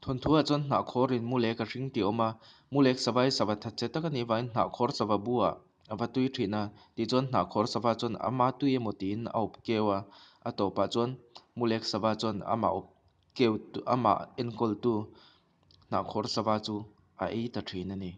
Thawnthu ah chuan hnahkhawr in mulek a hring tih a awm a mulek sava hi sava thatchhe tak anih avangin hnahkhawr sava bu ah ava tui thin a tichuan hnahkhawr sava chuan ama tui emaw tiin a awp keu a a tawpah chuan mulek sava chuan amah awp keu amah enkawl tu hnahkhawr sava chu a ei ta thin a ni.